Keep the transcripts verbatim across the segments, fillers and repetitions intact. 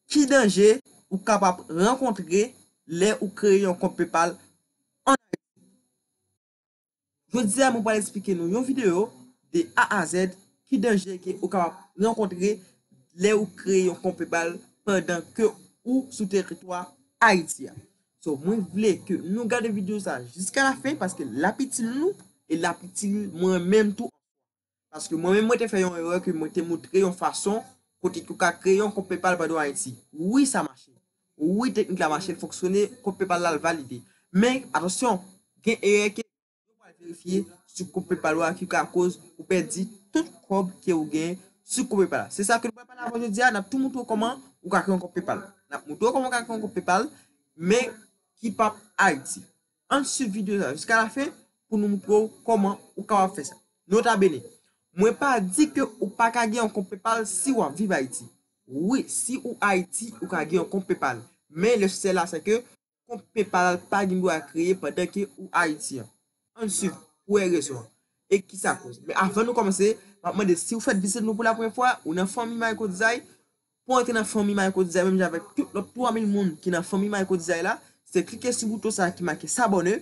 Ki danje ou kapab rankontre lè ou kreye yon kont PayPal ann Ayiti? Jodi a, mwen pral eksplike nou yon videyo de A a Z ki danje ke ou kapab rankontre lè ou kreye yon kont PayPal pandan ke ou sou teritwa Ayiti a. So, mwen vle ke nou gade videyo sa jiska la fen paske l ap itil nou e l ap itil mwen menm tou. Paske mwen menm mwen te fè yon erè ke mwen te montre yon fason kote ke ou ka kreye yon kont PayPal pandan w Ayiti. Wi, sa mache. Wi, teknik la mache, l fonksyone, kont PayPal la l valide. Men, atansyon, gen erè ke yo pral verifye sou kont PayPal ou a ki ka koz ou pèdi tout kòb ke ou gen sou kont PayPal la. Se sa ke nou pral pale avè w jodi a, n ap tou montre w kòman ou ka kreye yon kont PayPal. N ap montre w kòman ou ka kreye yon kont PayPal, men ki p ap Ayiti. Ann swiv videyo sa jiska la fen pou nou montre w kòman ou kapab fè sa. Nota bene, mwen pa di ke ou pa ka gen yon kont PayPal si w ap viv Ayiti. Wi, si ou Ayiti, ou ka gen yon kont PayPal. Men lesansyèl la, se ke kont PayPal pa gen dwa kreye pandan ke ou Ayiti an. Ann swiv pou wè rezon an. E ki sa koz. Men avan nou kòmanse, m ap mande si ou fèk vizit nou pou la premyè fwa, ou nan fanmi Michael Desai, pou antre nan fanmi Michael Desai, menm jan avèk tout lòt twa mil moun ki nan fanmi Michael Desai la, se klike sou bouton sa ki make s'abonner,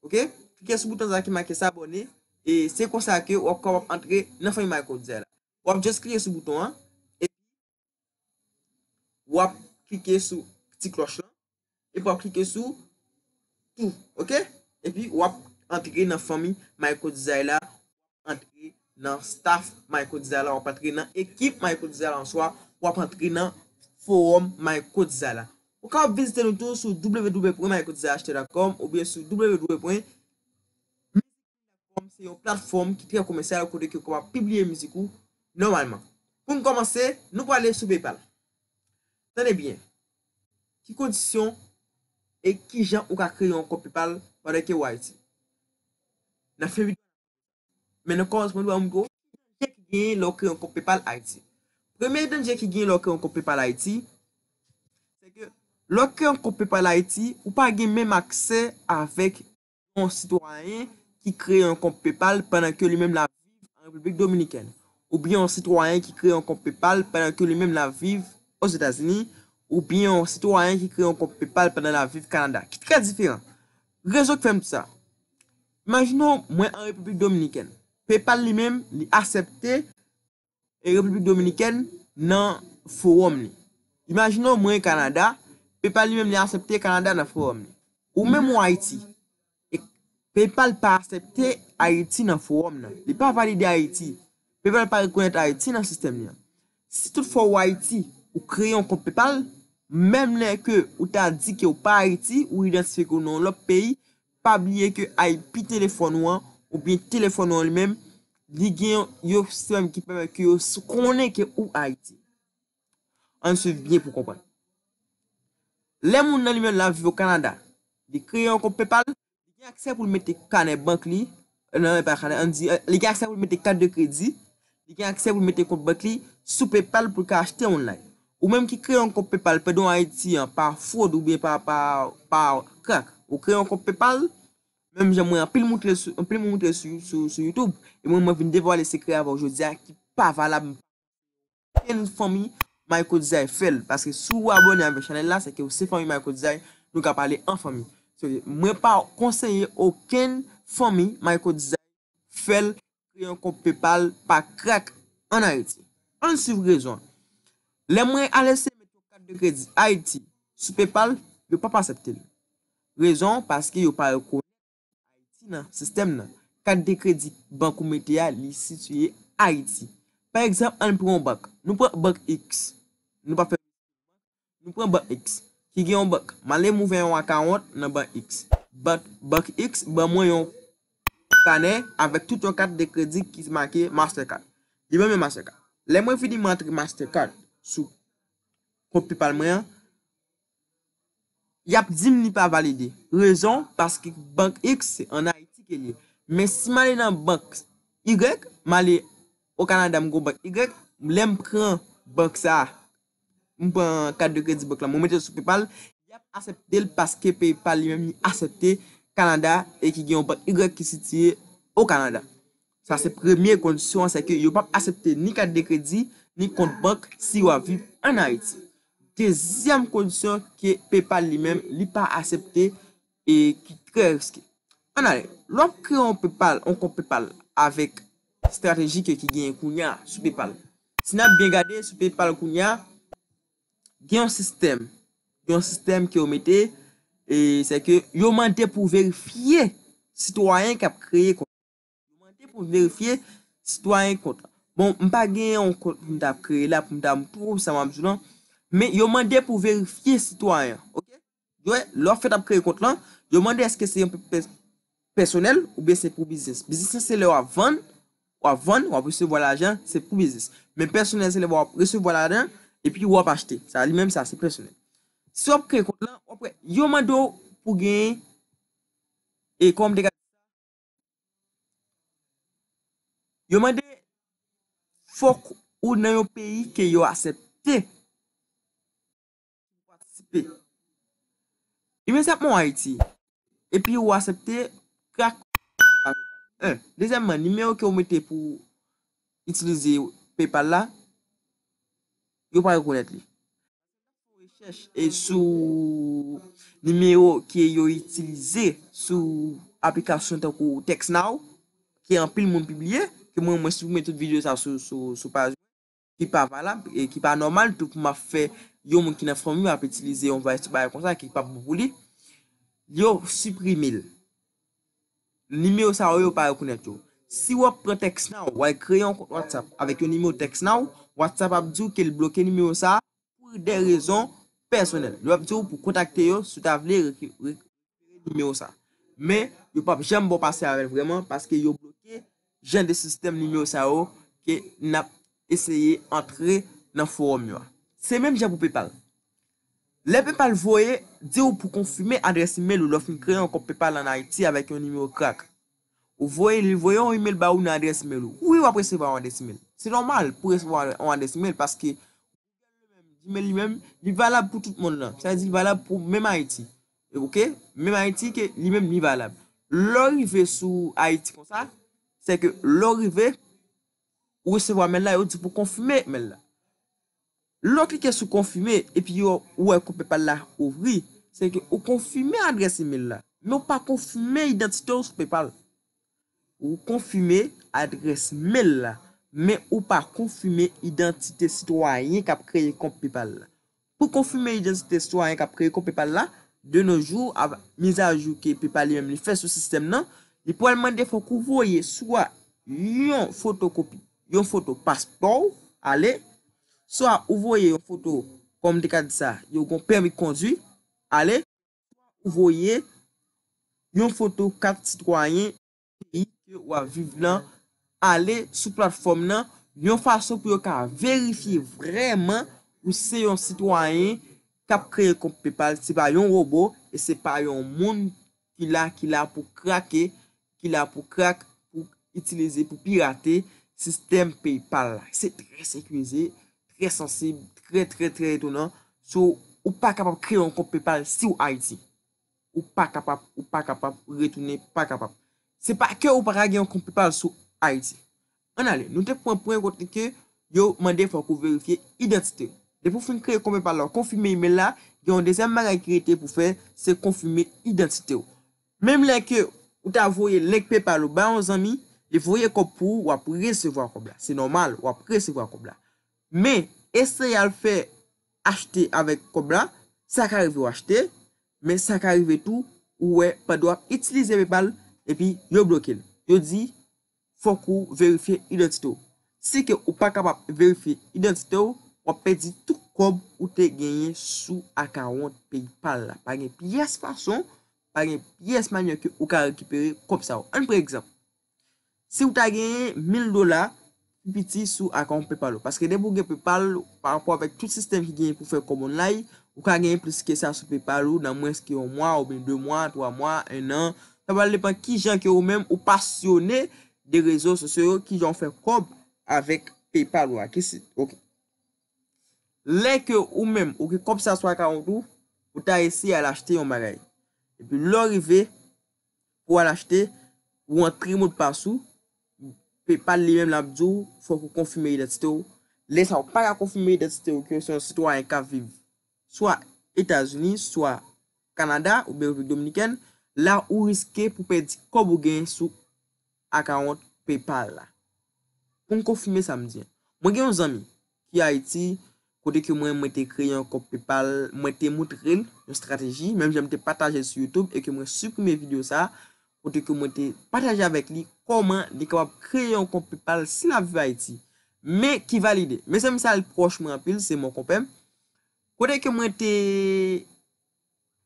oke? Klike sou bouton sa ki make s'abonner, e se konsa ke w ap kapab antre nan fanmi Michael Desai la. W ap just klike sou bouton an, e w ap klike sou ti klòch lan, epi w ap klike sou tou, oke? Epi w ap antre nan fanmi Michael Desai la, antre nan staff Michael Desai la, w ap antre nan ekip Michael Desai la, answa w ap antre nan fowòm Michael Desai la. Ou kapab vizite nou tou sou w w w pwen michael desai acheteur dot com oubyen sou w w w pwen mizik dot com. Se yon platfòm ki trè komèsyal kote ke w kapab pibliye mizik ou nòmalman. Pou n kòmanse, nou prale sou PayPal. Tande byen. Ki kondisyon e ki jan ou ka kreye yon kont PayPal pandan ke w Ayiti? Nan fen videyo, men nan kòmansman, nou va montre w ki danje ki genyen lè w kreye yon kont PayPal Ayiti. Premye danje ki genyen lè w kreye yon kont PayPal Ayiti, se ke lè w kreye yon kont PayPal Ayiti, ou pa gen menm aksè avèk yon sitwayen ki kreye yon kont PayPal pandan ke li menm l ap viv an Repiblik Dominikèn, oubyen yon sitwayen ki kreye yon kont PayPal pandan ke li menm l ap viv Ozetazini, oubyen yon sitwayen ki kreye yon kont PayPal pandan l ap viv Kanada, ki trè diferan. Rezon k fè m di sa, imajine w, mwen an Repiblik Dominikèn, PayPal li menm, li aksepte e Repiblik Dominikèn nan fowòm li. Imajine w, mwen Kanada, PayPal li menm li aksepte Kanada nan fowòm li. Ou menm ou Ayiti, e PayPal pa aksepte Ayiti nan fowòm nan. Li pa valide Ayiti. PayPal pa rekonèt Ayiti nan sistèm li an. Si toutfwa ou Ayiti, ou kreye yon kont PayPal, menm lè ke ou ta di ke ou pa Ayiti, ou idantifye ke ou nan yon lòt peyi, pa bliye ke I P telefòn ou an, oubyen telefòn ou an li menm, li gen yon sistèm ki pèmèt ke yo s- konnen ke ou Ayiti. Ann swiv byen pou konprann. Lè moun nan li menm l ap viv o Kanada, li kreye yon kont PayPal, li gen aksè pou l mete kanè bank li, non, e pa kanè, ann di, eh, li gen aksè pou l mete kat de kredi, li gen aksè pou l mete kont bank li sou PayPal pou l ka achte online. Ou menm ki kreye yon kont PayPal pandan w Ayiti an, pa fwod oubyen pa, pa, pa krak, ou kreye yon kont PayPal, menm jan mwen anpil moutre sou, anpil moun moutre sou, sou, sou YouTube, e mwen, mwen vin devwale sekrè avè w jodi a ki pa valab okenn fanmi Michael Desai fè l. Paske si w abòne avèk chanèl la, se ke w se fanmi Michael Desai, nou ka pale an fanmi. So, mwen pa konseye okenn fanmi Michael Desai fè l kreye yon kont PayPal pa krak ann Ayiti. Ann swiv rezon an. Lè mwen al eseye mete yon kat de kredi Ayiti sou PayPal, yo p ap aksepte l. Rezon, paske yo pa rekonèt Ayiti nan sistèm nan. Kat de kredi bank ou mete a, li sitiye Ayiti. Pa egzanp, ann pran yon bank. Nou pran bank X. Nou pa fè, nou pran bank X. Ki gen yon bank. M ale m ouvè yon akawont nan bank X. Bank, bank X ban mwen yon kanè avèk tout yon kat de kredi ki make Mastercard. Li ban mwen Mastercard. Lè mwen fini, mwen antre Mastercard sou kont PayPal mwen an, y ap di m li pa valide. Rezon, paske bank X se ann Ayiti ke l ye. Men si m ale nan bank Y, m ale o Kanada, m gen yon bank Y, lè m pran bank sa a, m pran kat de kredi bank la, mwen mete l sou PayPal, y ap aksepte l paske PayPal li menm li aksepte Kanada e ki gen yon bank Y ki sitiye o Kanada. Sa se premye kondisyon an, se ke yo p ap aksepte ni kat de kredi, ni kont bank si w ap viv ann Ayiti. Dezyèm kondisyon ke PayPal li menm, li pa aksepte e ki trè riske. Ann ale, lè w ap kreye yon PayPal, yon kont PayPal avèk estrateji ke ki genyen kounye a sou PayPal. Si n ap byen gade sou PayPal kounye a, gen yon sistèm, gen yon sistèm ke yo mete, e se ke yo mande pou verifye sitwayen k ap kreye kont. Yo mande pou verifye sitwayen kont la. Bon, m pa gen yon kont pou m ta kreye la, pou m ta montre w sa m ap di w lan, men yo mande pou verifye sitwayen, oke? Yo, lè w fèt ap kreye kont lan, yo mande èske se yon pe-, pe-, pèsonèl oubyen se pou biznis. Biznis lan se lè w ap vann, w ap vann, w ap resevwa lajan, se pou biznis. Men pèsonèl se lè w ap resevwa lajan, epi w ap achte. Sa li menm sa, se pèsonèl. Si w ap kreye kont lan, w ap wè, yo mande w pou gen, e kòm te ka di sa, yo mande fòk ou nan yon peyi ke yo aksepte pou patisipe. Imedyatman w Ayiti, epi ou aksepte krak. En. Dezyèmman, nimewo ke w mete pou itilize PayPal la, yo pa rekonèt li. Rechèch e sou nimewo ke yo itilize sou aplikasyon tankou TextNow, ke anpil moun pibliye, ke mwen, mwen siprime tout videyo sa sou, sou, sou paj ki pa valab e ki pa nòmal tou pou m ap fè yon moun ki nan fanmi w ap itilize yon vayis bagay konsa ki p ap bon pou li, yo siprime l. Nimewo sa yo, yo pa rekonèt yo. Si w ap pran TextNow, w al kreye yon kont WhatsApp avèk yon nimewo TextNow, WhatsApp ap di w ke l bloke nimewo sa a pou de rezon pèsonèl. Yo ap di w pou kontakte yo si w ta vle reki-, re-, rekipere nimewo sa. Men, yo p ap janm ba w pase avè l vrèman paske yo bloke jan de sistèm nimewo sa yo ke n ap eseye antre nan fowòm yo a. Se menm jan pou PayPal. Lè PayPal voye, di w pou konfime adrès imèl ou lè w fin kreye yon kont PayPal ann Ayiti avèk yon nimewo krak. Ou voye, li voye yon imèl ba ou nan adrès imèl ou. Wi, w ap resevwa yon adrès imèl. Se nòmal pou resevwa yon adrès imèl paske Gmail li menm, li valab pou tout mond lan. Sa vle di li valab pou menm Ayiti. Oke? Menm Ayiti ke li menm li valab. Lè w rive sou Ayiti konsa, se ke lè w rive, ou resevwa mèl la, yo di pou konfime mèl la. Lè w klike sou konfime, epi yo, ou wè kont PayPal la ouvri, se ke ou konfime adrès imèl la, men ou pa konfime idantite w sou PayPal. Ou konfime adrès mèl la, men ou pa konfime idantite sitwayen k ap kreye kont PayPal la. Pou konfime idantite sitwayen k ap kreye kont PayPal la, de nos jours, avèk mizajou ke PayPal li menm li fè sou sistèm nan, li pral mande fòk ou voye swa yon fotokopi, yon foto paspò w ale, swa ou voye yon foto, kòm m te ka di sa, yon pèmi kondwi ale, ou voye yon foto kat sitwayen peyi ke w ap viv lan ale sou platfòm nan yon fason pou yo ka verifye vrèman ou se yon sitwayen k ap kreye kont PayPal, se pa yon wobo e se pa yon moun ki la, ki la pou krake, ki la pou krak, pou itilize, pou pirate sistèm PayPal la. Se trè sekirize, trè sansib, trè, trè, trè etonan. So, ou pa kapab kreye yon kont PayPal si w Ayiti. Ou pa kapab, ou pa kapab retounen, pa kapab. Se pa ke ou pa ka gen yon kont PayPal sou Ayiti. Ann ale, nou te pran pwen kote ke yo mande fòk ou verifye idantite w. Depi w fin kreye kont PayPal la, w konfime imèl la, gen yon dezyèm bagay ki rete pou fè, se konfime idantite w. Menm lè ke ou ta voye link PayPal ou ba yon zanmi, li voye kòb pou ou, w ap resevwa kòb la. Se nòmal, w ap resevwa kòb la. Men, eseye al fè achte avèk kòb la, sa ka rive w achte, men sa ka rive tou, ou wè, pandan w ap itilize PayPal, epi yo bloke l. Yo di, fòk ou verifye idantite w. Si ke ou pa kapab verifye idantite w, w ap pèdi tout kòb ou te genyen sou akawont PayPal la. Pa gen pyès fason, pa gen pyès manyè ke ou ka rekipere kòb sa yo. Ann pran egzanp. Si w ta genyen mil dola pi piti sou akawont PayPal ou. Paske depi w gen PayPal, pa rapò avèk tout sistèm ki genyen pou fè kòb online, ou ka genyen plis ke sa sou PayPal ou nan mwens ke yon mwa, oubyen de mwa, twa mwa, en an. Sa pral depann kijan ke ou menm ou pasyone de rezo sosyo yo, kijan w fè kòb avèk PayPal ou a. Ki si, oke. Lè ke ou menm, ou gen kòb sa sou akawont ou, ou ta eseye al achte yon bagay. Epi lè w rive pou w al achte, ou antre modpas ou, PayPal li menm l ap di w, fòk ou konfime idantite w. Lè sa a, ou pa ka konfime idantite w ke se yon sitwayen k ap viv swa Etazini, swa Kanada oubyen Repiblik Dominikèn, la ou riske pou pèdi kòb ou genyen sou akawont PayPal la. Pou m konfime sa m di an, mwen gen yon zanmi ki Ayiti, kote ke mwen, mwen te kreye yon kont PayPal, mwen te montre l yon estrateji, menm jan m te pataje l sou YouTube e ke mwen siprime videyo sa a, kote ke mwen te pataje avèk li kòman li kapab kreye yon kont PayPal si l ap viv Ayiti, men ki valide. Mezanmi, sa l pwòch mwen anpil, se mon konpè m. Kote ke mwen te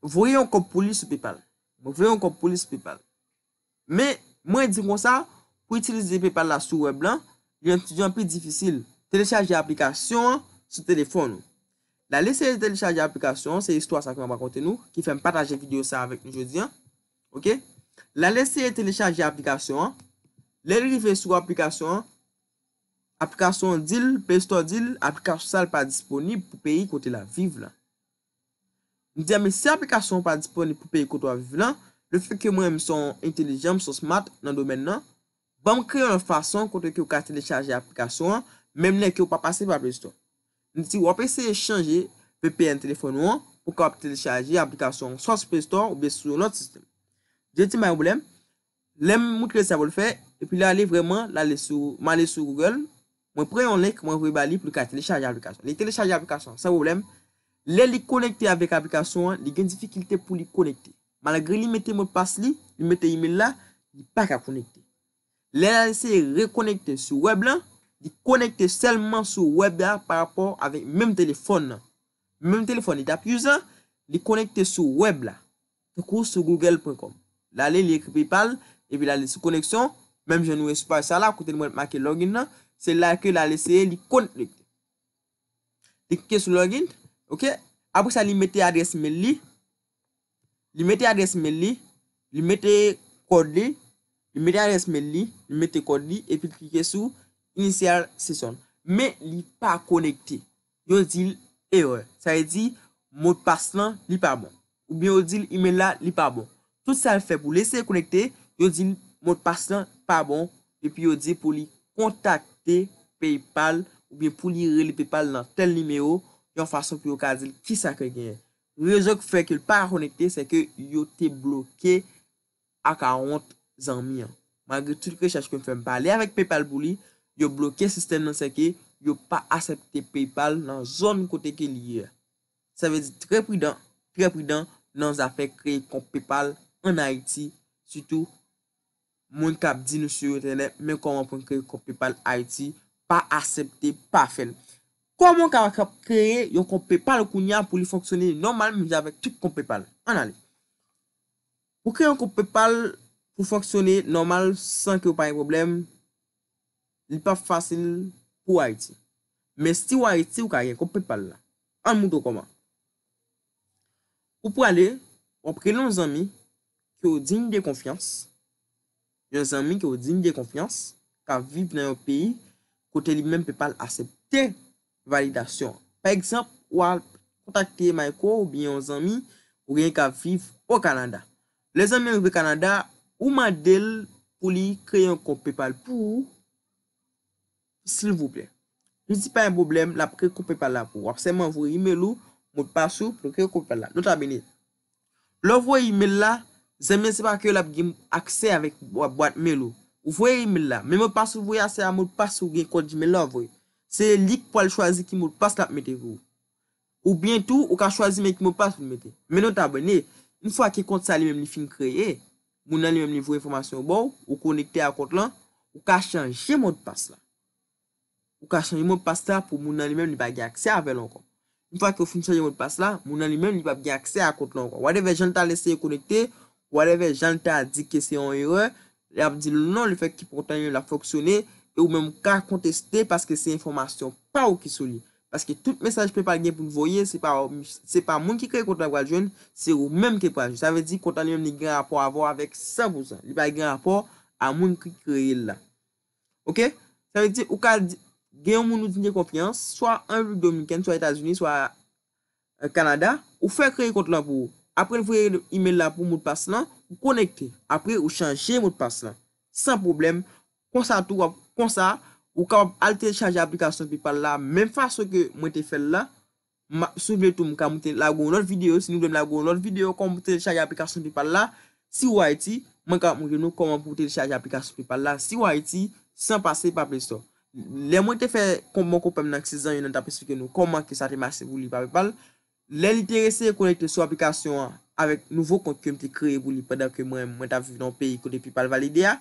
voye yon kòb pou li sou PayPal. Mwen voye yon kòb pou li sou PayPal. Men, mwen di konsa, pou itilize PayPal la sou wèb lan, li anpil difisil. Telechaje aplikasyon an sou telefòn ou. L al eseye telechaje aplikasyon an, se istwa sa ke mwen rakonte nou, ki fè m pataje videyo sa avèk nou jodi an. Oke? L al eseye telechaje aplikasyon an. Lè l rive sou aplikasyon an, aplikasyon an di l, Play Store di l, aplikasyon sa l pa disponib pou peyi kote l ap viv la. M di a, men si aplikasyon an pa disponib pou peyi kote w ap viv lan, lefètke mwen menm m se yon entelijan, m se yon smart nan domèn nan, ban m kreye yon lòt fason kote ke w ka telechaje aplikasyon an, menm lè ke w pa pase pa Play Store. M di, w ap eseye chanje V P N telefòn ou an pou w kapab telechaje aplikasyon an swa sou Play Store oubyen sou yon lòt sistèm. Li di m pa gen pwoblèm. Lè m moutre l sa pou l fè, epi l ale vrèman, l ale sou, m ale sou Google, mwen pran yon link, mwen voye ba li pou li ka telechaje aplikasyon. Li telechaje aplikasyon an san pwoblèm. Lè li konekte avèk aplikasyon an, li gen difikilte pou li konekte. Malgre li mete modpas li, li mete email la, li pa ka konekte. Lè l al eseye rekonekte sou wèb lan, li konekte sèlman sou wèb la pa rapò avèk menm telefòn nan. Menm telefòn li t ap use lan, li konekte sou wèb la. Tankou sou google pwen kòm. L ale, li ekri PayPal, epi l ale sou koneksyon, menm jan nou wè sou paj sa la, kote nou wè make login nan, se la ke l al eseye, li konekte. Li klike sou login, oke? Apre sa, li mete adrès email li, li mete adrès email li, li mete kòd li, li mete adrès email li, li mete kòd li, epi l klike sou initial session. Men li pa konekte. Yo di l erè. Sa vle di, modpas lan, li pa bon. Oubyen yo di l email la, li pa bon. Tout sa l fè pou l eseye konekte, yo di l modpas lan pa bon, epi yo di pou li kontakte PayPal, oubyen pou li rele PayPal nan tèl nimewo, yon fason pou yo ka di l kisa ke genyen. Rezon ki fè ke l pa konekte, se ke yo te bloke akawont zanmi an. Malgre tout rechèch ke m fè, m pale avèk PayPal pou li, yo bloke sistèm nan, se ke yo pa aksepte PayPal nan zòn kote ke li ye a. Sa vle di trè pridan, trè pridan nan zafè kreye kont PayPal ann Ayiti, sitou moun k ap di nou sou entènèt, men kòman pou n kreye kont PayPal Ayiti, pa aksepte, pa fè l. Kòman w ka, ka kreye yon kont PayPal kounye a pou li fonksyone nòmal, menm jan avèk tout kont PayPal? Ann ale. Pou kreye yon kont PayPal pou fonksyone nòmal san ke w pa gen pwoblèm, li p ap fasil pou Ayiti. Men si w Ayiti, ou ka gen kont PayPal la. Ann moutre w kòman. Ou prale, w ap rele yon zanmi ke w digne de confiance, yon zanmi ke w digne de confiance, k ap viv nan yon peyi kote li menm PayPal aksepte validasyon an. Pa egzanp, w al kontakte Mayko oubyen yon zanmi ou genyen k ap viv o Kanada. Lè zanmi an rive Kanada, ou mande l pou li kreye yon kont PayPal pou ou, silvouplè. Li di pa gen pwoblèm, l ap kreye kont PayPal la pou ou. W ap sèlman voye email ou, modpas ou, pou l kreye kont PayPal la. Nota bene, lè w voye email la, zanmi an se pa ke l ap gen aksè avèk bwa-, bwat mail ou. Ou voye email la, men modpas ou voye a se a modpas ou gen kòd Gmail la w voye. Se li k pral chwazi ki modpas l ap mete pou ou. Oubyen tou, ou ka chwazi men ki modpas pou l mete. Men nota bene, yon fwa ke kont sa li menm li fin kreye, moun nan li menm li voye enfòmasyon ba w, ou konekte a kont lan, ou ka chanje modpas la. Ou ka chanje modpas la pou moun nan li menm li pa gen aksè avè l ankò. Yon fwa ke w fin chanje modpas la, moun nan li menm li p ap gen aksè a kont lan ankò. Whatever jan l ta eseye konekte, whatever jan l ta di ke se yon erè, y ap di l non, lefètke kont lan li menm l ap fonksyone, e ou menm ou ka konteste paske se enfòmasyon pa w ki sou li. Paske tout mesaj PayPal gen pou l voye, se pa, se pa moun ki kreye kont lan pral jwenn, se ou menm ki pral jwenn. Sa vle di kont lan li menm li gen rapò avè w avèk san pou san. Li pa gen rapò a moun ki kreye l la. Oke? Sa vle di ou ka di, gen yon moun ou digne de confiance, swa an Repiblik Dominikèn, swa Etazini, swa, e, Kanada, ou fè kreye kont lan pou ou. Apre l voye email la pou modpas lan, ou konekte. Apre ou chanje modpas lan. San pwoblèm. Konsa tou, w ap, konsa, ou kapab al telechaje aplikasyon PayPal la, menm fason ke mwen te fè l la. Si w vle tou, m ka moute lage yon lòt videyo. Si nou vle m lage yon lòt videyo kòman pou telechaje aplikasyon PayPal la, si w Ayiti, mwen ka montre nou kòman pou telechaje aplikasyon PayPal la si w Ayiti san pase pa Play Store. Lè mwen te fè kont mwen konpè m nan Kizan, youn nan t ap esplike nou kòman ke sa te mache pou li pa PayPal. Lè li te eseye konekte sou aplikasyon an avèk nouvo kont ke m te kreye pou li pandan ke mwen, mwen t ap viv nan yon peyi kote PayPal valide a,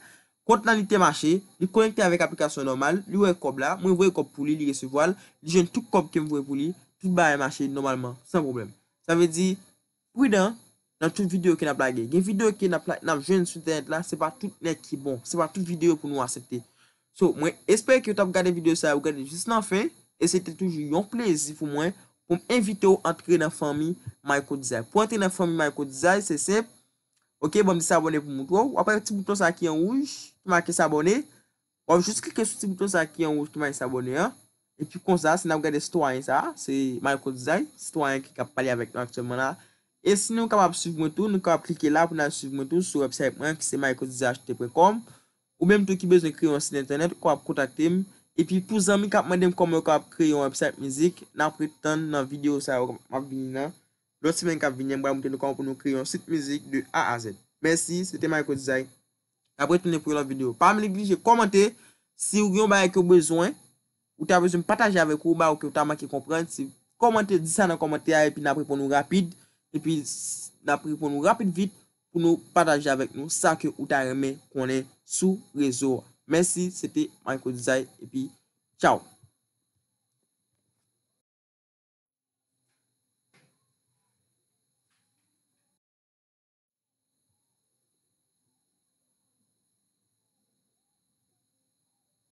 kont lan li te mache, li konekte avèk aplikasyon nòmal, li wè kòb la, mwen voye kòb pou li, li resevwa l, li jwenn tout kòb ke m voye pou li, tout bagay mache nòmalman, san pwoblèm. Sa vle di, pridan nan tout videyo ke n ap lage. Gen videyo ke n ap, n ap jwenn sou entènèt la, se pa tout nèg ki bon, se pa tout videyo pou nou aksepte. So, mwen espere ke w t ap gade videyo sa a, ou gade jis nan fen, e se te toujou yon plezi pou mwen pou m envite w antre nan fanmi Michael Design. Pou antre nan fanmi Michael Design, se senp. Ok, ban m dis abòne pou m montre w. W ap wè ti bouton sa ki an wouj, ki make s'abonner. W ap jis klike sou ti bouton sa ki an wouj, ki make s'abonner an. Epi konsa, si n ap gade sitwayen sa, se Michael Design, sitwayen ki ap pale avèk nou aktyèlman la. E si nou kapab swiv mwen tou, nou kapab klike la pou n al swiv mwen tou sou website mwen ki se michael design acheté point com. Ou menm tou ki bezwen kreye yon sit entènèt, ou kapab kontakte m. Epi pou zanmi k ap mande m kòman yo kapab kreye yon website mizik, n ap ret tann nan videyo sa yo m ap vini nan. Lòt semèn k ap vini an, m pral montre nou kòman pou nou kreye yon sit mizik de A a Z. Mèsi, se te Michael Design. N ap retounen pou yon lòt videyo. Pa neglije kòmante si w gen yon bagay ke w bezwen, ou ta bezwen m pataje avèk ou, bagay ke w ta manke konprann, se kòmante, di sa nan kòmantè a, epi n ap reponn ou rapid, epi n ap reponn ou rapid vit pou nou pataje avèk nou sa ke ou ta renmen konnen sou rezo a. Mèsi, se te Michael Design, epi tchaw.